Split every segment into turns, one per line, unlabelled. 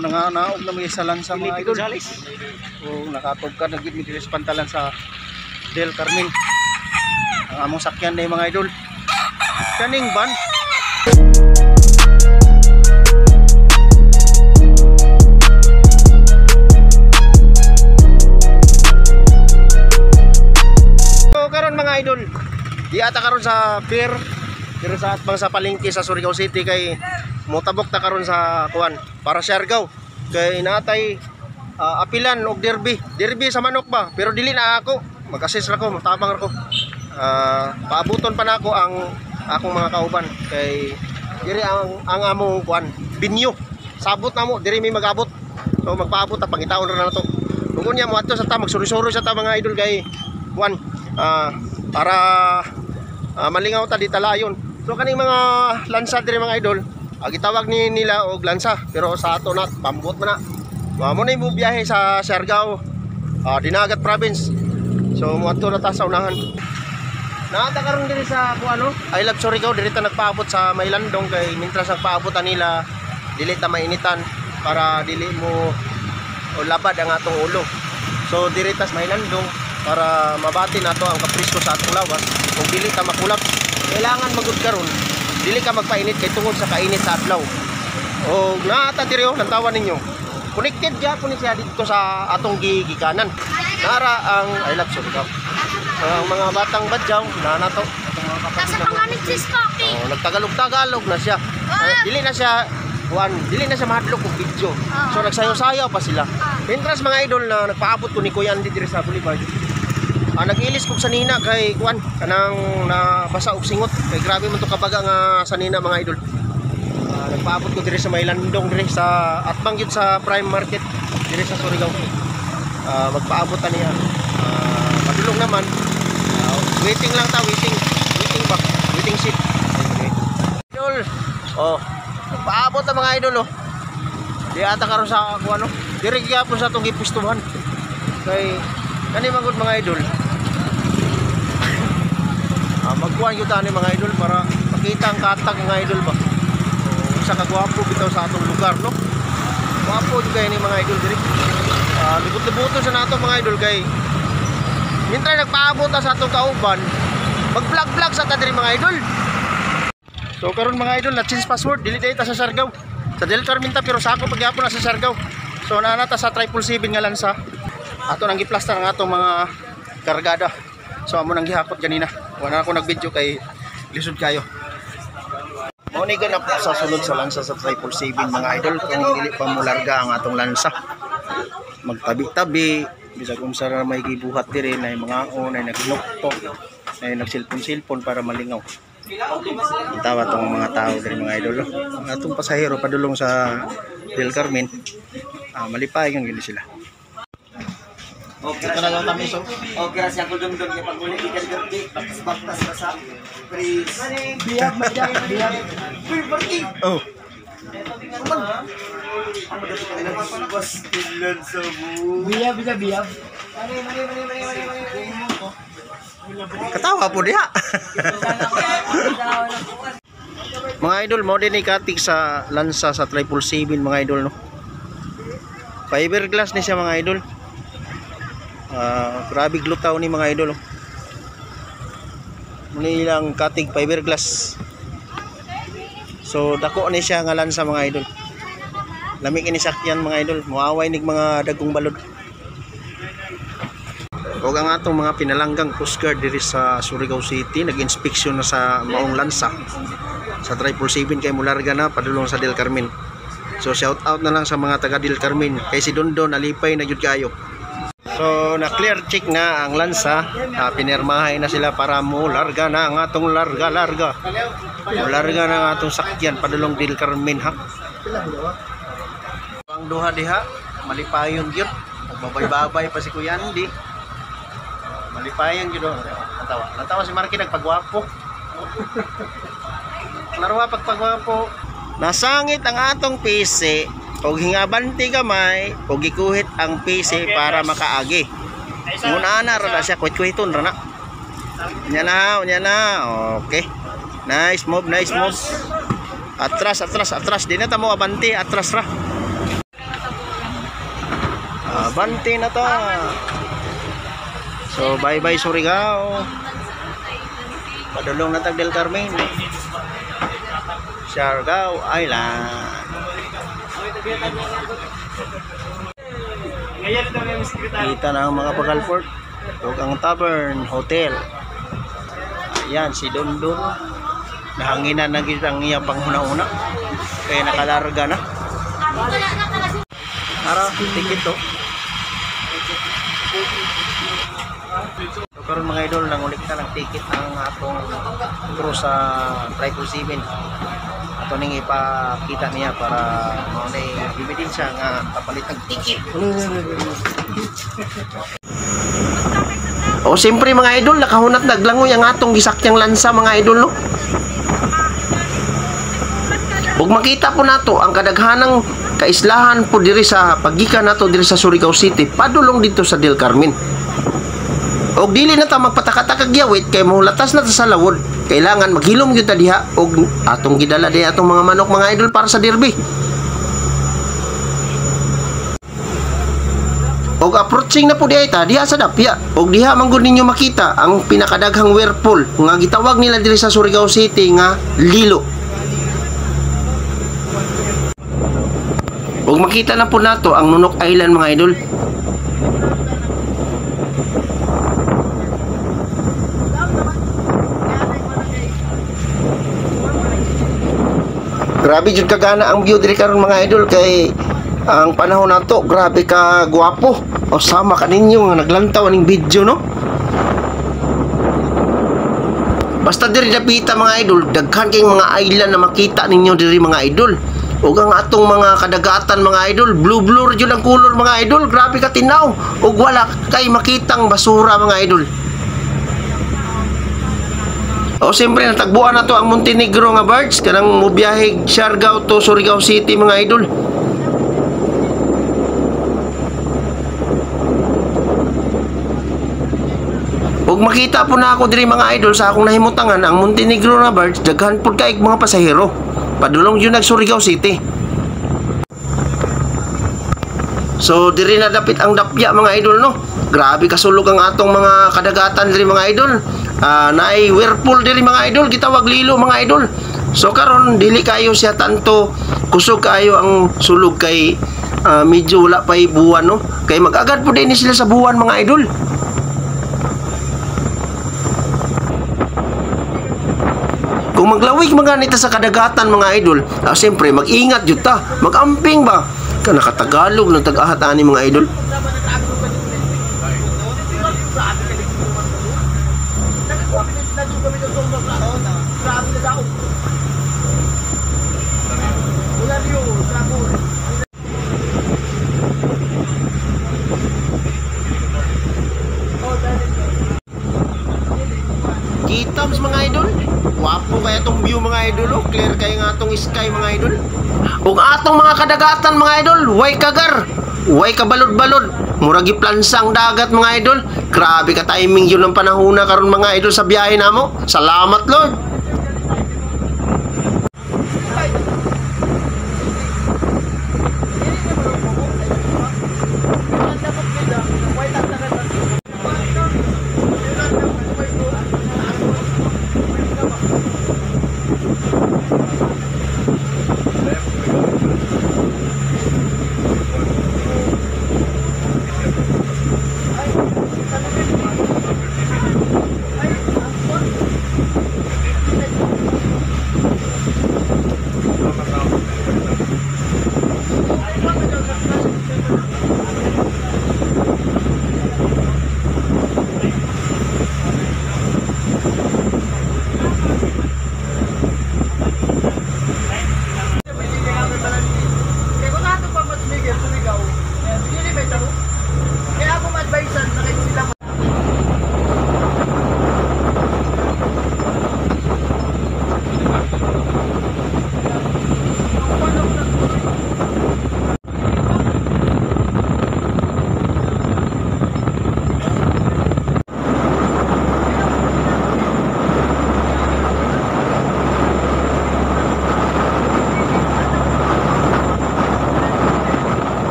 So nanganaog na may sa lansa mga idol. O nakatugkad na gid mi diri sa pantalan sa Del Carmen. Ang among sakyan na mga idol. Kaning van. So karon mga idol, di ata karon sa pier diri sa atbang sa palengke sa Surigao City kay motabok ta karon sa kuan para Siargao kay naatay apilan og derby. Derby sa manok ba, pero dili na ako, mag-assist ra ko, motabang ra ko. Paabuton pa nako ang akong mga kauban kay diri ang among kuan binyo. Sabot na mo diri may magabot. So magpaabot ta, pangitaon ra nato. Ug unya moadto sa ta, magsuri-suri sa ta mga idol kay kuan para malingaw ta di talayon. So kaning mga lansa diri mga idol, gitawag ni nila og lansa, pero sa ato na pambot man na. Mo na mo biyahe sa Siargao, Dinagat Province. So moadto na ta sa unahan. Naata karon diri sa kuan no? I love Surigao diri ta nagpaabot sa Maylandong kay mintras nagpaabot ta nila dili ta mainitan para dili mo o labad ang atong ulo. So diri ta sa Maylandong para mabati nato ang kaprisko sa atong lawas kung dili ta makulap. Kailangan magud karon dili ka magpainit kay tungod sa kainit sa adlaw. O naata diri oh, lantawan ninyo. Connected gyapon ni siya didto sa atong gigikanan. Nara ang I love Surigao. So, ang mga batang Badyaw na nato atong mga kapatid
Nasa
na
panganit si Stocky.
Oh, nagtagalog-tagalog na siya. Dili na siya kuan, dili na siya mahadlok og video. So nagsayaw-sayaw pa sila. Mintras mga idol na nagpaabot ko ni Kuya Andy diri sa Boulevard. Nag-ilis kog sanina kay kuan kanang nabasa og singot kay grabe man to kabaga nga sanina mga idol. Nagpaabot ko diri sa Maylandong diri sa atbang gyud sa Prime Market diri sa Surigao. Magpaabot ta niya. Padulong naman. Waiting lang ta, waiting. Waiting ba? Waiting seat. Okay. Idol. Oh, nagpaabot ang mga idol oh. Di ata karon sa kuan oh. Diri gyapon sa atong gipustuhan. Kay kani man gud mga idol. Magkuan gyud ta ni mga idol para makita ang katag mga idol ba. So, usa ka gwapo bitaw sa atong lugar no. Gwapo jud kay ni mga idol diri. Libot-libuton sa nato mga idol kay mintay nagpaabot ta sa atong kauban, mag-vlog-vlog sa ta diri mga idol. So karon mga idol, na change password, dili dai ta sa Siargao. Sa Del Carmen ta pero sako pagyapon na sa Siargao. So naa na ta sa 777 nga lansa. Ato nang giplastar ang atong mga kargada. So amo nang gihakot ganina. Wala na ako nag-video kay lisod kayo. Mao ni ganap sa sulod sa lansa sa 777 mga idol kung dili pa mo larga ang atong lansa. Magtabi-tabi bisag unsa ra may gibuhat diri, nay mga o nay nagnuktok, nay nagsilpon-silpon para malingaw. Tawa tong mga tao diri mga idol. Ang atong pasahero padulong sa Del Carmen, malipay ang gini sila.
Okay
Ito na lang kami so.
Okay ra siya dum-dum kay pag uli ikan gabi, baktas-baktas ra sa please.
Bihag, madam, bihag.
Uy, parking.
Oh,
Bastilan sa bu.
Bihag, bihag, bihag.
Katawa po diha. Mga idol, mo din ikatik sa lansa sa 777 mga idol no. Fiberglass ni siya mga idol. Grabe glutaw ni mga idol. Oh. Muna ilang katig fiberglass. So dako ni siya nga lansa mga idol. Lami kini sakyan mga idol, moaway nig mga dagkong balod. Og ang atong mga pinalanggang Coast Guard diri sa Surigao City nag-inspeksyon na sa maong lansa sa 777 kay mularga na padulong sa Del Carmen. So shout out na lang sa mga taga Del Carmen kay si Dondon alipay na jud kayo. So na clear check na ang lansa, pinirmahay na sila para mo larga na ang atong larga-larga. Mularga na ang atong sakyan padulong Del Carmen ha. Ang duha diha malipayon gyud. Nagbabay-babay pa si Kuya Andy. Malipayan gyud oh. Natawa. Natawa si Marky nagpagwapo. Naruwa pagpagwapo. Nasangit ang atong PC og hingabanti gamay og gikuhit ang PC para makaagi. Muna na ra na siya kuhit-kuhiton ra na. Unya na, unya na. Okay. Nice move, nice move. Atras, atras, atras. Di na ta mo abanti, atras ra. Abante na ta. So bye bye Surigao. Padulong na tag Del Carmen. Siargao Island. Kita na ang mga pagalport. Ug ang Tavern Hotel. Ayan, si Dondon. Nahanginan na gid ang iyang panghuna-una. Kaya nakalarga na. Ara, ticket to. So, karon mga idol, nangulik ta ng ticket ng atong cruise sa 777. Ato ning ipakita niya para mao na ebidensya nga kapalit ang ticket. O siyempre mga idol, nakahunat naglangoy ang atong gisakyang lansa mga idol, no? Ug makita po nato ang kadaghanang kaislahan po diri sa paggikan nato diri sa Surigao City padulong dito sa Del Carmen. Og dili na ta magpatakatakag yawit kay mohulatas na ta sa lawod. Kailangan maghilom gyud ta diha og atong gidala diha atong mga manok mga idol para sa derby. Og approaching na po diha ta diha sa dapya. Og diha man gud ninyo makita ang pinakadaghang whirlpool nga gitawag nila diri sa Surigao City nga Lilo. Og makita na po nato ang Nunok Island mga idol. Grabe jud kagana ang view diri karon mga idol kay ang panahon nato grabe ka gwapo. O sama ka ninyo nga naglantaw aning video, no? Basta diri dapita mga idol, daghan kay mga island na makita ninyo diri mga idol. Ug ang atong mga kadagatan mga idol, blue blue jud ang kolor mga idol, grabe ka tinaw. Ug wala kay makitang basura mga idol. O siyempre natagbuan na to ang Montenegro nga birds kanang mobiyahe Siargao to Surigao City mga idol. Ug makita po na ako diri mga idol sa akong nahimutangan ang Montenegro nga birds daghan pud kay mga pasahero. Padulong jud nag Surigao City. So diri na dapit ang dapya mga idol, no. Grabe kasulog ang atong mga kadagatan diri mga idol. Naay whirlpool diri mga idol, gitawag Lilo mga idol. So karon dili kayo siya tanto kusog kayo ang sulog kay medyo wala pay buwan, no. Kay mag-agad po din sila sa buwan mga idol. Kung maglawig mga nita sa kadagatan mga idol, siyempre mag-ingat jud ta, mag-amping ba. Ka nakatagalog ng tag-ahat ani mga idol. Kita mas mga idol. Wapo kaya tong view mga idol, oh. Clear kaya nga atong sky mga idol. Ug atong mga kadagatan mga idol, way kagar, way kabalod-balod. Murag giplansang dagat mga idol. Grabe ka timing yun ang panahona karon mga idol sa biyahe namo. Salamat Lord.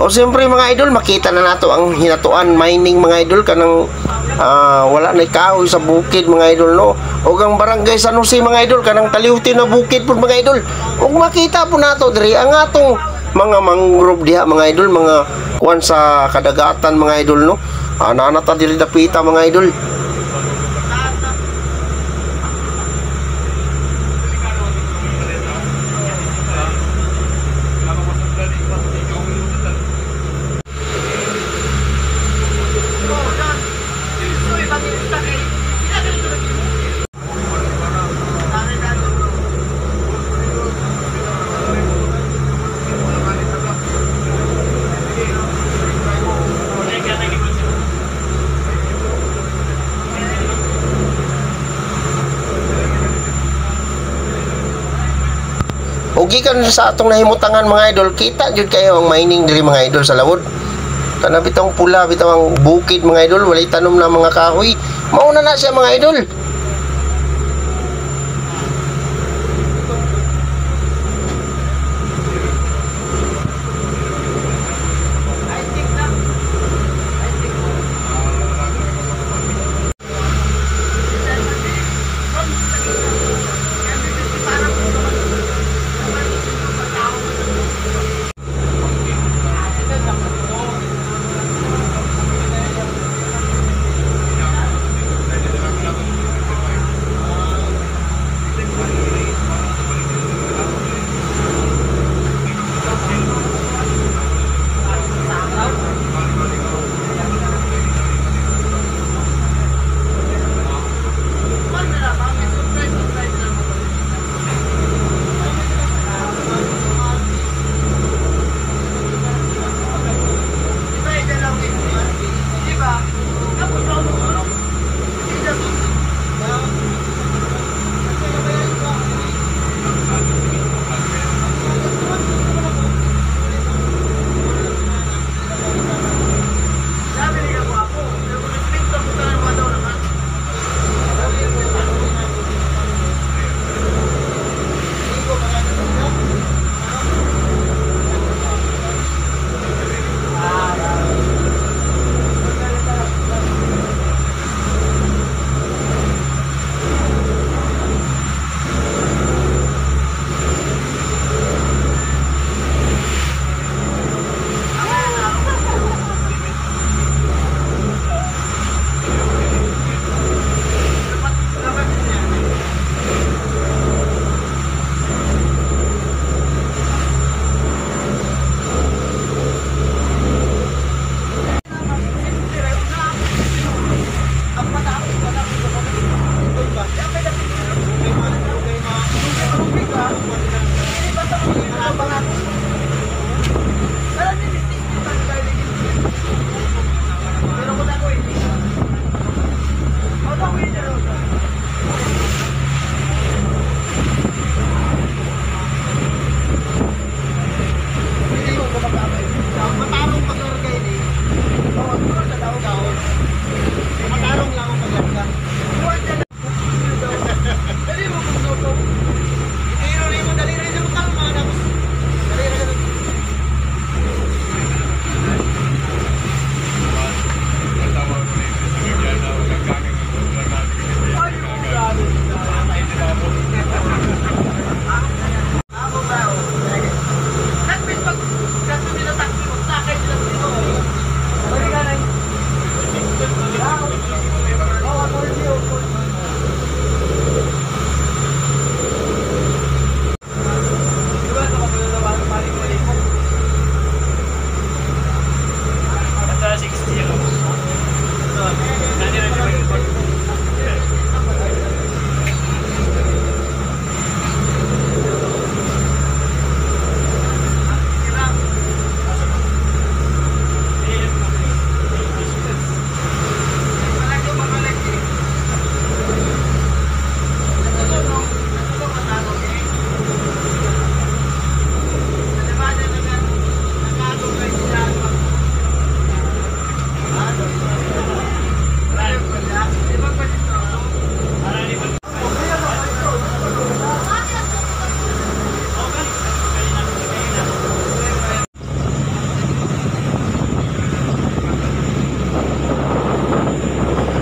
O siyempre mga idol, makita na nato ang Hinatuan Mining mga idol, kanang wala na kahoy sa bukid mga idol, no. O ang barangay San Jose mga idol, kanang taliwti na bukid pud mga idol. Ug makita po nato diri ang atong mga mangrove diha mga idol, mga kuan sa kadagatan mga idol, no. Ana ta diri dapita mga idol. O gikan sa atong nahimutangan mga idol, kita jud kayo ang mining diri mga idol sa lawod. Kana bitong pula, bitaw ang bukid mga idol, walay tanom na mga kahoy. Mauna na siya mga idol.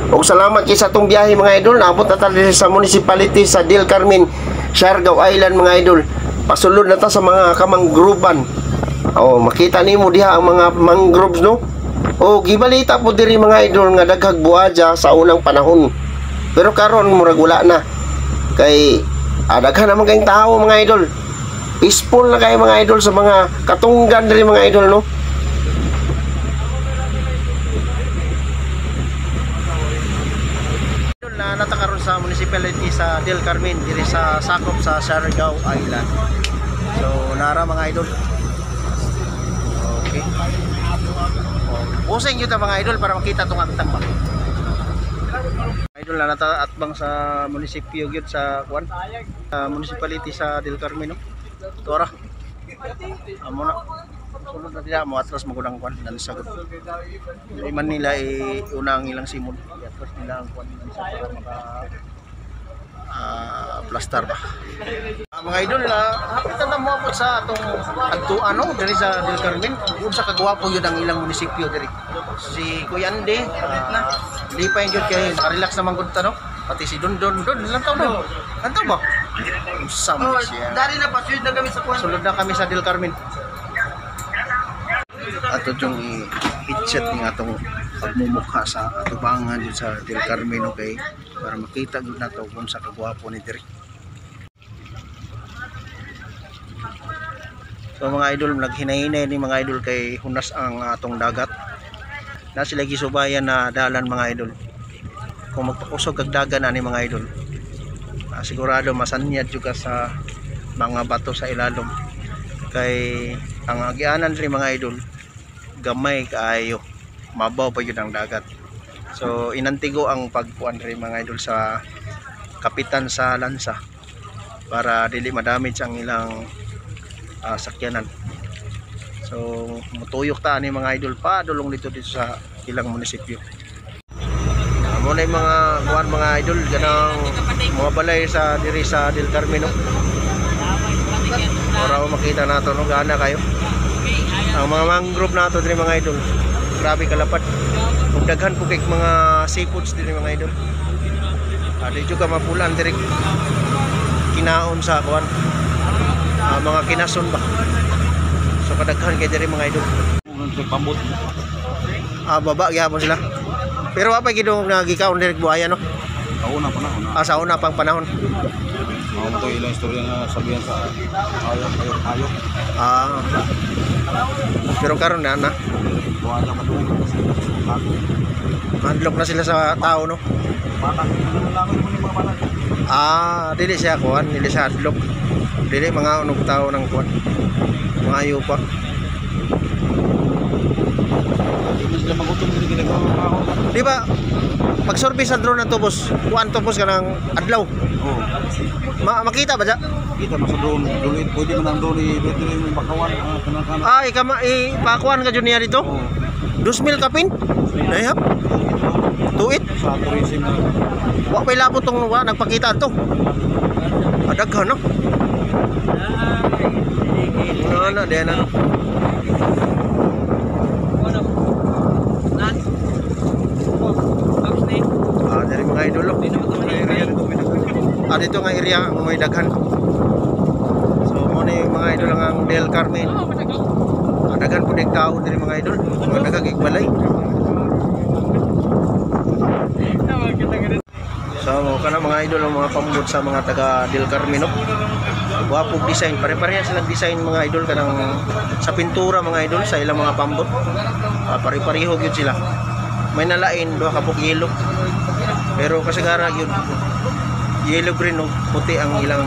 Ug salamat kay sa atong biyahe mga idol. Naabot na ta diri sa municipality sa Del Carmen, Siargao Island mga idol. Pasulod na ta sa mga kamanggroban. Oh, makita nimo diha ang mga mangroves, no? O gibalita po diri mga idol nga daghag buhaja sa unang panahon. Pero karon murag wala na. Kay daghan naman kayong tao mga idol. Peaceful na kayo mga idol sa mga katunggan diri mga idol, no? Idol na natakaroon sa municipality sa Del Carmen diri sa sakop sa Siargao Island. So nara mga idol. Okay. Oh, using yun mga idol para makita tong agtang ba. Idol na nata atbang sa munisipyo gyud sa kuan. Sa municipality sa Del Carmen, no. Tora. Amo na. Sulod na nila mo atras magudang kuan lansa gud. Di man nila iuna ang ilang simod. I-atras nila ang kuan lansa para maka plastar ba. Mga idol, hapit na moabot sa atong adtuan, no, diri sa Del Carmen. Unsa ka gwapo yun ang ilang munisipyo diri. Si Kuya Andy, lipay gyud kay nakarelax naman gud ta, no. Pati si Dondon, Don, ilang taon na? Ilang taon ba? Unsa man siya.
Dari na pa sulod na kami sa kuwan.
Sulod na kami sa Del Carmen. Ato yung i-headset ni atong pagmumukha sa atubangan dyan sa Del Carmen, okay? Para makita gyud nato kung sa kagwapo ni diri. So mga idol, naghinay-hinay ni mga idol kay hunas ang atong dagat. Na sila gisubayan na dalan mga idol. Kung magpakusog kag dagan ani mga idol, sigurado masanyad jud ka sa mga bato sa ilalom. Kay ang agianan diri mga idol, gamay kaayo, mabaw pa yun ang dagat. So inantigo ang pagkuan diri mga idol sa kapitan sa lansa para dili madamage ang ilang sakyanan. So mutuyok ta ani mga idol pa dulong dito dito sa ilang munisipyo. Mo na yung mga kuan mga idol ganang mga balay sa diri sa Del Carmen, no? Para makita nato, no, gana kayo. Ang mga mangrove nato diri mga idol, grabe kalapad. Ug daghan po kay mga seafoods diri mga idol. Di jud ka mapulan diri kinaon sa kuan. Mga kinason ba. So kadaghan kay diri mga idol.
Pambot.
Baba gyapon sila. Pero wa pa gidong nagikaon diri buhaya, no?
Kauna pa na una.
Sa una pang panahon.
Mao to ilang istorya nga sabihan sa ayok ayok ayok.
Pero karon na na.
Buhaya ka doon kasi
Madlok na sila sa tao, no?
bata lang mo ni mga bata.
Dili siya kuan, dili siya hadlok. Dili mga unog tao ng kuan. Mga ayo pa.
Di man sila magutom dili ginagawa mga ako.
Di ba? Pag survey sa drone na to, boss, kuan to boss kanang adlaw.
Oh.
Makita ba siya?
Kita man sa drone, drone pwede man ang drone i-pwede rin yung bakawan kanang kanang.
Ikama ipakuan ka jud niya dito.
Oh.
2,000 kapin. Nayap. Tuit.
Sa tourism na.
Wa pay labot tong wa nagpakita to. Daghan, no. Ano na, diyan na. Diri mga idol, oh. Dito nga area ang may daghan. So mo ni mga idol ang Del Carmen. Daghan po dig tao diri mga idol. Mga daghang igbalay. So kana mga idol ang mga pambot sa mga taga Del Carmen, no. Gwapong design, pare-pareha silang design mga idol kanang sa pintura mga idol sa ilang mga pambot. Pare-pareho gyud sila. May nalain duha ka buok yellow. Pero kasagara gyud yellow green o puti ang ilang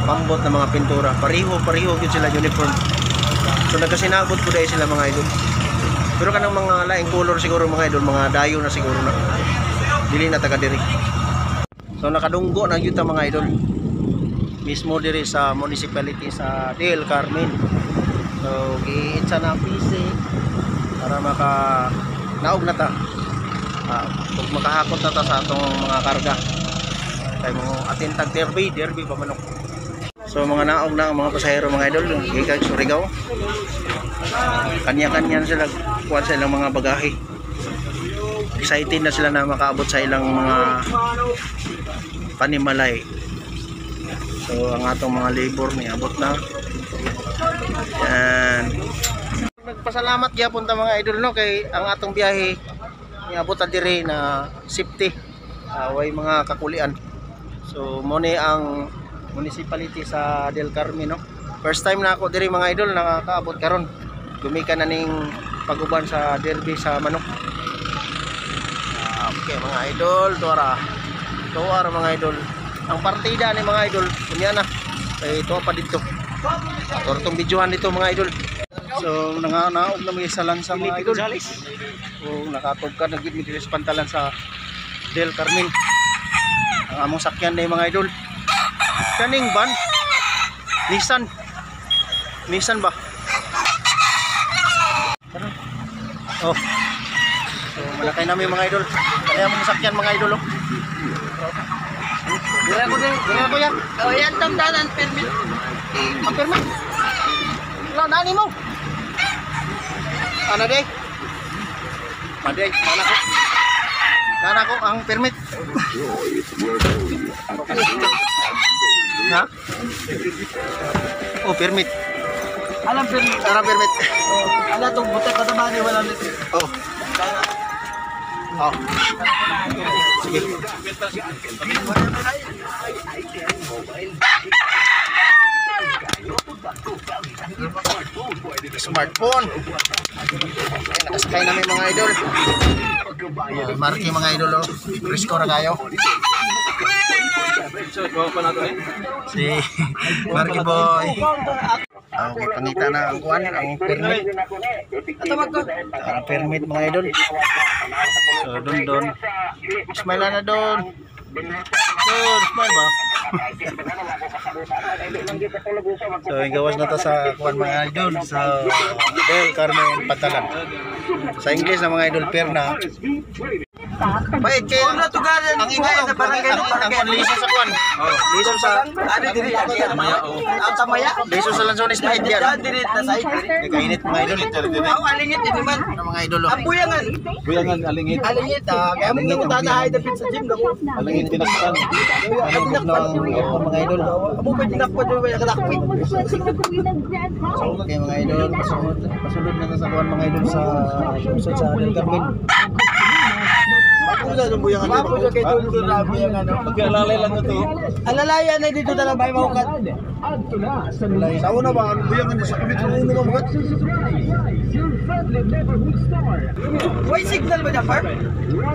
pambot na mga pintura. Pareho-pareho gyud sila uniform. So nagkasinabot po dahil sila mga idol. Pero kanang mga laing color siguro mga idol, mga dayo na siguro na. Dili na taga diri. So nakadunggo na gyud ta mga idol. Mismo diri sa municipality sa Del Carmen. So giitsa na ang PC para maka naog na ta. Kung makahakot na ta sa atong mga karga. Kay mo atintag derby, derby pa manok. So mga naog na ang mga pasahero mga idol, gikan Surigao. Kanya-kanya sila kuan sa ilang mga bagahe. Excited na sila na makaabot sa ilang mga panimalay. So ang atong mga labor niabot na. Yan. Nagpasalamat gyapon ta mga idol no kay ang atong biyahe niabot ta diri na safety. Way mga kakulian. So mo ni ang municipality sa Del Carmen no. First time na ako diri mga idol nakakaabot karon. Gumikan na ning pag-uban sa derby sa manok. Okay mga idol, tuara. Tuara mga idol. Ang partida ni mga idol, kunya na. Kay tuwa pa dito. Tortong videohan dito mga idol. So nanganaog na may isa lang sa mga idol. O nakatugkad na gid mi diri sa pantalan sa Del Carmen. Ang among sakyan na mga idol. Kaning van Nissan. Nissan ba? Tara. Oh. So malakay namin mga idol. Kaya among sakyan mga idol oh. Dira ko din, dira ko yan.
Oh, yan tamdanan permit.
Ang permit. Wala nani mo. Ana day. Maday, nana ko. Nana ko ang permit. Ha? Oh, permit.
Alam permit.
Tara permit.
Oh, ala tong buta ka ba ni wala nito.
Oh. Oh. Sige. Smartphone. Ayan, nakasakay namin mga idol. Oh, marke mga idol oh. Presko ra kayo. Si Marky Boy. Okay, pangita na ang kuan, ang permit. Ang permit mga idol. So doon doon. Smile na doon. Doon, smile ba? So yung gawas na to sa kuan mga idol sa Del Carmen Patalan. Sa English na mga idol perna. Pait kayo.
Ang natugalan
Ang imo ang
barangay
ang ang liso sa kuan. Liso sa
Ano diri
Tamaya, oh.
Ang tamaya.
liso sa lansones pait yan.
Daan diri na side diri.
Kainit mga idol.
Ang alingit ini man.
Ano mga idol oh.
Ang buyangan.
Buyangan alingit.
Alingit ah. Kaya mo nang tatahay dapit sa gym dako.
Alingit tinakpan.
Ang tinakpan
mga idol.
Amo pa tinakpan dito kaya kadakpit.
Okay mga idol, pasunod, pasunod na sa kuan mga idol sa lungsod sa Del Carmen.
Bago na yung buyangan.
Mapo siya kay dulo na buyangan.
Pagkalalay lang ito.
Alalaya na dito na lang bay mahukat.
Sa una ba, ang buyangan sa kamit sa uno ba mga?
Way signal ba niya, Park?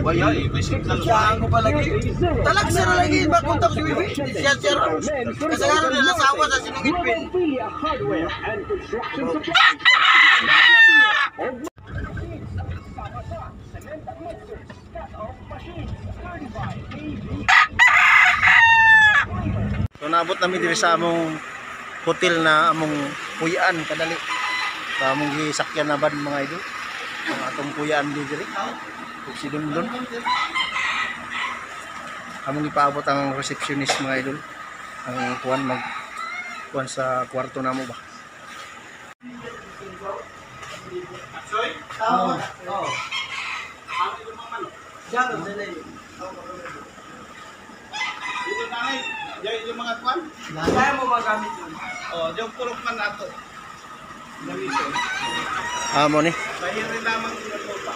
Wala, may signal.
Saan ko pa lagi? Talag sir lagi, makontak si Wiwi. Siya sir. Kasi nga nila sawa sa sinungit pin.
So naabot namin diri sa among hotel na among puyan kadali. Sa among gisakyan na ban mga idol. Ang atong puyan di diri. Ug si Dondon. Among ipaabot ang receptionist mga idol. Ang kuan mag kuan sa kwarto namo ba.
Oo. Diyan, sila yun.
Dito na ay, yung mga kwan.
Kaya mo magamit yun.
Oh, yung purok man ato.
Amo ni.
Bahirin lamang yung lupa.